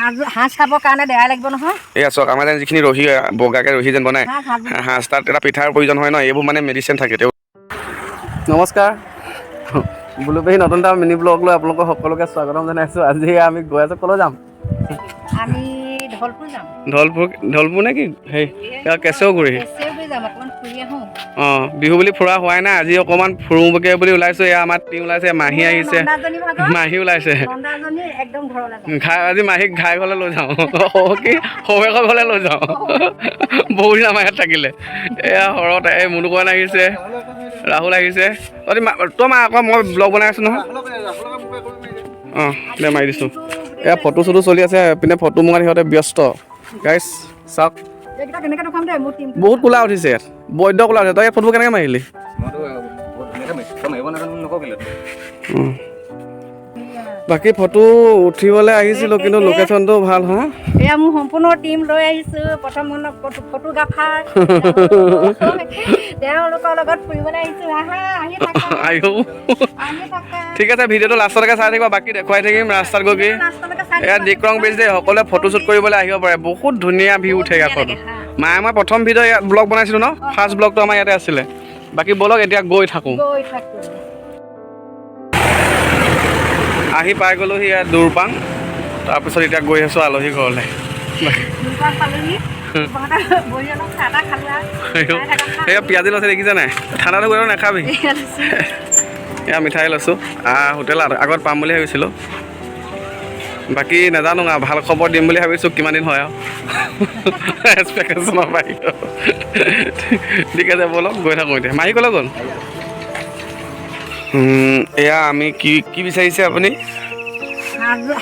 সাজ খাবৰ কাৰণে দেয়া লাগিব নহয়। এয়া চাওক, আমাৰ যেন যিখিনি ৰহি, বগাকৈ ৰহি যেন বনায় সাজ। সাজ, তাত এটা পিঠাৰ প্ৰয়োজন হয় ন, এইবোৰ মানে মেডিচিন থাকে তেওঁ। নমস্কাৰ, বুলুপেহী নতুন এটা মিনি ব্লগ লৈ আপোনালোকক সকলোকে স্বাগতম জনাইছোঁ। আজি আমি গৈ আছোঁ, ক'লৈ যাম? আমি ধলপুৰ যাম। ধলপুৰ, ধলপুৰ নে কি? সেই কেঁচুগুৰি। কেঁচুগুৰি যাম, অকণমান ফুৰি আহোঁ। অঁ, বিহু বুলি ফুৰা হোৱাই নাই, আজি অকণমান ফুৰোঁগৈ বুলি ওলাইছোঁ। এয়া আমাৰ টিম ওলাইছে, মাহী আহিছে। নন্দাজনী ভাগৰ। মাহী ওলাইছে। নন্দাজনী একদম ঘৰলৈ যাম। ঘাই, আজি মাহীক ঘাই ঘৰলৈ লৈ যাওঁ কি শহুৱেকৰ ঘৰলৈ লৈ যাওঁ। বহুত দিন আমাৰ ইয়াত থাকিলে। এয়া শৰত, এই মুনুকণ আহিছে, ৰাহুল আহিছে। তই তই মা আকৌ মই ব্লগ বনাই আছোঁ নহয়। অঁ, দে মাৰি দিছোঁ। এয়া ফটো চটো চলি আছে, পিনে ফটো মৰাত সিহঁতে ব্যস্ত। গাইছ চাওক। এইকেইটা কেনেকৈ দেখুৱাম দেই মোৰ টিমটো। বহুত ক'লা উঠিছে ইয়াত, বৈদ্য ক'লা উঠিছে। তই ইয়াত ফটো কেনেকৈ মাৰিলি? মইতো বহুত ধুনীয়াকৈ মাৰিছোঁ। তই মাৰিব নাজানো নকওঁ কেলৈ? বাকী ফটো উঠিবলৈ আহিছিলোঁ, কিন্তু লোকেশ্যনটো ভাল হা। এয়া মোৰ সম্পূৰ্ণ টিম লৈ আহিছোঁ। প্ৰথম ফটোগ্ৰাফাৰ, তেওঁলোকৰ লগত ফুৰিবলৈ আহিছোঁ। আহা, আহি থাকা। আইও। আহি থাকা। ঠিক আছে, ভিডিঅ'টো লাষ্টলৈকে চাই থাকিব, বাকী দেখুৱাই থাকিম ৰাস্তাত গৈ কি। লাষ্টলৈকে চাই এয়া থাকিবা। ডিক্ৰং ব্ৰিজ দেই, সকলোৱে ফটো শ্বুট কৰিবলৈ আহিব পাৰে, বহুত ধুনীয়া ভিউ উঠে ইয়াত ফটো। মায়ে মই প্ৰথম ভিডিঅ' ইয়াত ব্লগ বনাইছিলোঁ ন, ফাৰ্ষ্ট ব্লগটো আমাৰ ইয়াতে আছিলে। বাকী ব'লক, এতিয়া গৈ থাকোঁ। গৈ থাকোঁ। আহি পাই গ'লোহি ইয়াত দূৰপাং, তাৰপিছত এতিয়া গৈ আছোঁ আলহী ঘৰলৈ। দুপাং পালোহি, বহি অলপ চাহ তাহ খালোঁ আৰু খাই থাকা খা। এয়া পিঁয়াজি লৈছে, দেখিছে নাই? ঠাণ্ডাটো গৈ নাখাবি। এয়া লৈছোঁ। এয়া মিঠাই লৈছোঁ। হোটেল আগত পাম বুলি ভাবিছিলোঁ, বাকী নাজানো আৰু, ভাল খবৰ দিম বুলি ভাবিছোঁ, কিমান দিন হয় আৰু এক্সপেক্টেশ্যনৰ বাহিৰত। ঠিক আছে, ব'লক গৈ থাকোঁ এতিয়া। মাহী ক'লৈ গ'ল? এয়া আমি কি কি বিচাৰিছে আপুনি?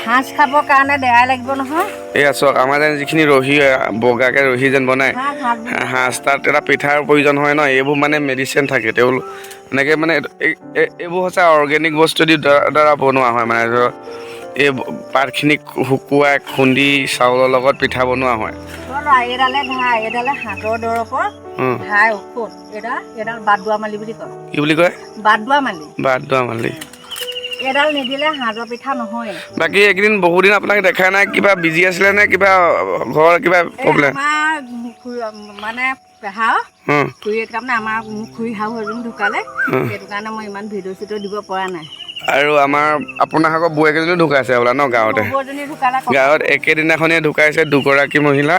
সাজ খাবৰ কাৰণে দেয়া লাগিব নহয়। এয়া চাওক, আমাৰ যেন যিখিনি ৰহি, বগাকৈ ৰহি যেন বনায় সাজ সাজ। সাজ, তাত এটা পিঠাৰ প্ৰয়োজন হয় ন, এইবোৰ মানে মেডিচিন থাকে তেওঁলোক এনেকৈ মানে এইবোৰ হৈছে অৰ্গেনিক বস্তু দি দ্বাৰা বনোৱা হয়। মানে ধৰক এই পাতখিনি শুকুৱাই খুন্দি চাউলৰ লগত পিঠা বনোৱা হয়। এইডালে ঘাই, এইডালে হাতৰ দৰৱৰ ঘাই ঔষধ। এইডাল বাদুৱা মালি বুলি কয়। কি বুলি কয়? বাদুৱা মালি। বাদুৱা মালি। এইডাল নিদিলে সাজৰ পিঠা নহয়। বাকী এইকেইদিন বহুদিন আপোনাক দেখা নাই, কিবা বিজি আছিলে নে কিবা ঘৰৰ কিবা প্ৰব্লেম? আমাৰ মানে পেহা খুৰী, তাৰমানে আমাৰ মোৰ খুৰী শাহু এজনী ঢুকালে, সেইটো কাৰণে মই ইমান ভিডিঅ' চিডিঅ' দিব পৰা নাই। আৰু আমাৰ আপোনাৰ আকৌ বৌৱেক এজনীও ঢুকাইছে বোলা ন গাঁৱতে? বৌজনী ঢুকালে। গাঁৱত একেদিনাখনেই ঢুকাইছে দুগৰাকী মহিলা,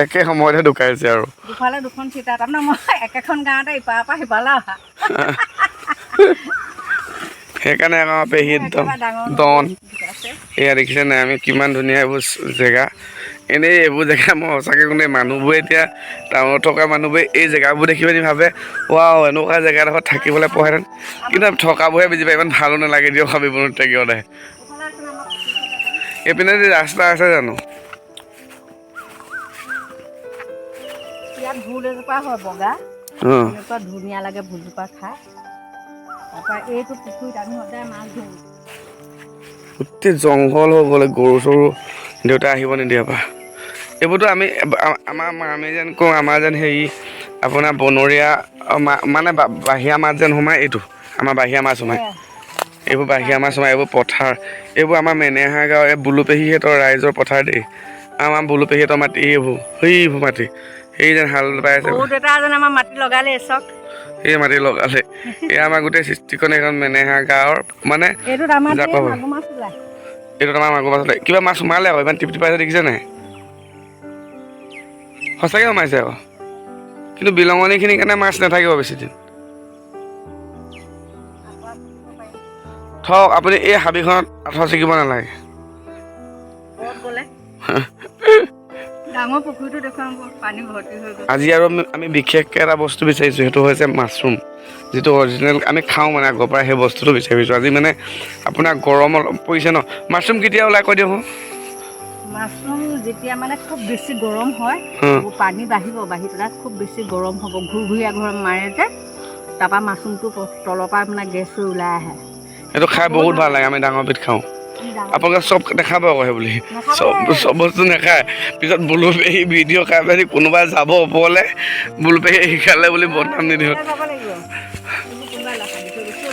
একে সময়তে ঢুকাইছে আৰু। দুফালে দুখন চিতা, তাৰমানে মই একেখন গাঁৱতে ইপাৰৰ পৰা সিপাৰলৈ অহা। সেইকাৰণে আকৌ আমাৰ পেহী একদম একেবাৰে ডাঙৰ ডন। ঢুকাইছে। এয়া দেখিছে নাই আমি কিমান ধুনীয়া এইবোৰ জেগা। এনেই এইবোৰ জেগা মই সঁচাকৈ কোনে মানুহবোৰে, এতিয়া টাউনত থকা মানুহবোৰে এই জেগাবোৰ দেখি পিনি ভাবে, ৱাও, এনেকুৱা জেগা এডোখৰত থাকিবলৈ পোৱাহেঁতেন। কিন্তু থকাবোৰহে বুজি পায়, ইমান ভালো নালাগে দিয়ক হাবিবনত থাকি সদায়। দুফালে আছে আমাৰ পুখুৰী। এইপিনে ৰাস্তা আছে জানো? ইয়াত ভোল এজোপা হয় বগা। অঁ। এনেকুৱা ধুনীয়া লাগে ভোলজোপা খাই। তাৰপৰা এইটো পুখুৰীত আমি সদায় মাছ ধৰোঁ। গোটেই জংঘল হৈ গ'লে গৰু চৰু দেউতা আহিব নিদিয়ে পৰা। এইবোৰতো আমি আমাৰ আমি যেন কওঁ, আমাৰ যেন হেৰি আপোনাৰ বনৰীয়া মানে বাহিৰা মাছ যেন সোমায়, এইটো আমাৰ বাহিৰা মাছ সোমায়, এইবোৰ বাহিৰা মাছ সোমায়। এইবোৰ পথাৰ, এইবোৰ আমাৰ মেনেহা গাঁৱৰ এই বুলু পেহীহঁতৰ ৰাইজৰ পথাৰ দেই। আমাৰ বুলু পেহীহঁতৰ মাটি এইবোৰ, সেইবোৰ মাটি, সেই যেন হাল বাই আছে। বহুত এটা যেন আমাৰ মাটি লগালে চাওক। সেই মাটি লগালে। এয়া আমাৰ গোটেই সৃষ্টিখন এখন মেনেহা গাঁৱৰ মানে এইটোত আমাৰ জাক ধেৰ পাব। মাগুৰ মাছ ওলায়। এইটোত আমাৰ মাগুৰ মাছ ওলায়। কিবা মাছ সোমালে আকৌ, ইমান টিপ টিপাইছে দেখিছে নাই? সঁচাকৈ সোমাইছে আকৌ, কিন্তু বিলঙনিখিনিৰ কাৰণে মাছ নাথাকিব বেছিদিন। থওক আপুনি, এই হাবিখনত আঁঠুৱা ছিগিব নালাগে। ক'ত গ'লে ডাঙৰ পুখুৰীটো দেখুৱাম, পানী ভৰ্তি হৈ গ'ল। আজি আৰু আমি বিশেষকৈ এটা বস্তু বিচাৰিছোঁ, সেইটো হৈছে মাছৰুম, যিটো অৰিজিনেল আমি খাওঁ, মানে আগৰ পৰা সেই বস্তুটো বিচাৰিছোঁ। আজি মানে আপোনাৰ গৰম অলপ পৰিছে ন, মাছৰুম কেতিয়া ওলাই কৈ দিয়ক। মাছৰুম যেতিয়া মানে খুব বেছি গৰম হয়, পানী বাঢ়িব, বাঢ়ি পেলাই খুব বেছি গৰম হ'ব, ঘূৰঘূৰীয়া গৰম মাৰে যে, তাৰপৰা মাছৰুমটো তলৰ পৰা মানে গেছ হৈ ওলাই আহে। সেইটো খাই বহুত ভাল লাগে, আমি ডাঙৰ বিধ খাওঁ। আপোনালোকে চব নাখাব আকৌ সেই বুলি, চব চব বস্তু নাখায়। পিছত বুলু পেহী ভিডিঅ' খাই পেলি কোনোবা যাব ওপৰলৈ, বুলু পেহী শিকালে বুলি বদনাম নিদিব। যাব লাগিব। কোনোবাই লেখা দি থৈ গৈছোঁ।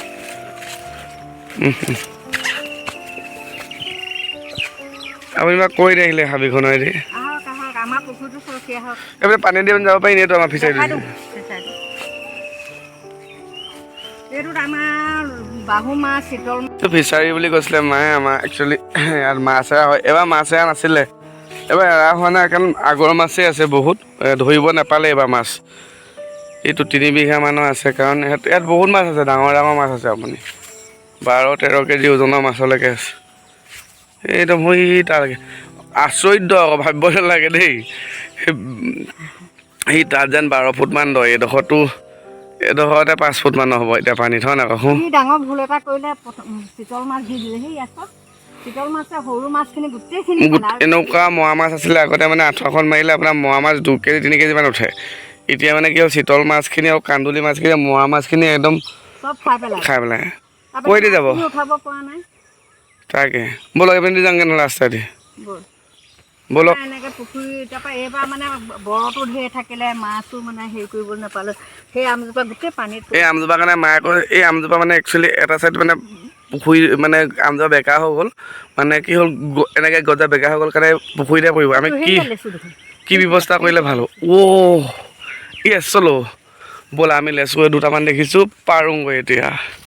আপুনি বা কৈ আহিলে হাবিখনেদি? আহক আহক, আমাৰ পুখুৰীটো চৰকি আহক। এইফালে পানী দি যাব পাৰি নি? এইটো আমাৰ ফিচাৰীটো। দেখাই দিওঁ ফিচাৰীটো। এইটোত আমাৰ বাহু মাছ, চিতল। ফিচাৰী বুলি কৈছিলে মায়ে আমাৰ। একচুৱেলি ইয়াত মাছ এৰা হয়। এবাৰ মাছ এৰা নাছিলে, এবাৰ এৰা হোৱা নাই, কাৰণ আগৰ মাছেই আছে বহুত। ধৰিব নাপালে এইবাৰ মাছ। এইটো 3 বিঘা মানৰ আছে, কাৰণ ইয়াত বহুত মাছ আছে, ডাঙৰ ডাঙৰ মাছ আছে। আপুনি 12-13 কেজি ওজনৰ মাছলৈকে আছে। একদম সেই তালৈকে। আচৰিত দ আকৌ, ভাবিব নালাগে দেই। সেই তাত যেন 12 ফুটমান দ, এইডোখৰতো এইডোখৰতে 5 ফুটমান হ'ব এতিয়া পানীত, হয় নাই কচোন? সি ডাঙৰ ভুল এটা কৰিলে, প্ৰথম চিতল মাছ দি দিলে। সেই ইয়াত চাওক, চিতল মাছে সৰু মাছখিনি গোটেইখিনি খালে আৰু। এনেকুৱা মোৱা মাছ আছিলে আগতে, মানে আঁঠুৱাখন মাৰিলে আপোনাৰ মোৱা মাছ 2 কেজি 3 কেজিমান উঠে। এতিয়া মানে কি হ'ল, চিতল মাছখিনি আৰু কান্দুলি মাছখিনি, মোৱা মাছখিনি একদম চব খাই পেলাই। খাই পেলাই। তাৰপৰা কৈ দি যাব। মাছখিনি উঠাব পৰা নাই। তাকে, ব'লক, এইপিনে যাওঁগে নহ'লে ৰাস্তা দি। ব'ল। ব'লক। এনেকৈ পুখুৰী, তাৰপৰা এইবাৰ মানে বৰতো ঢেৰ থাকিলে, মাছো মানে হেৰি কৰিবলৈ নাপালোঁ। সেই আমজোপা গোটেই পানীত। এই আমজোপা কাৰণে মায়ে কয়, এই আমজোপা মানে একচুৱেলি এটা চাইড মানে পুখুৰী, মানে আমজোপা বেকা হৈ গ'ল। মানে কি হ'ল, এনেকৈ গজা বেকা হৈ গ'ল কাৰণে পুখুৰীতে পৰিব। আমি কি সেই লেচু দেখোন। কি ব্যৱস্থা কৰিলে ভাল হ'ব? অ' য়েছ, চলো ব'লা। আমি লেচু দুটামান দেখিছোঁ, পাৰোঁগৈ এতিয়া।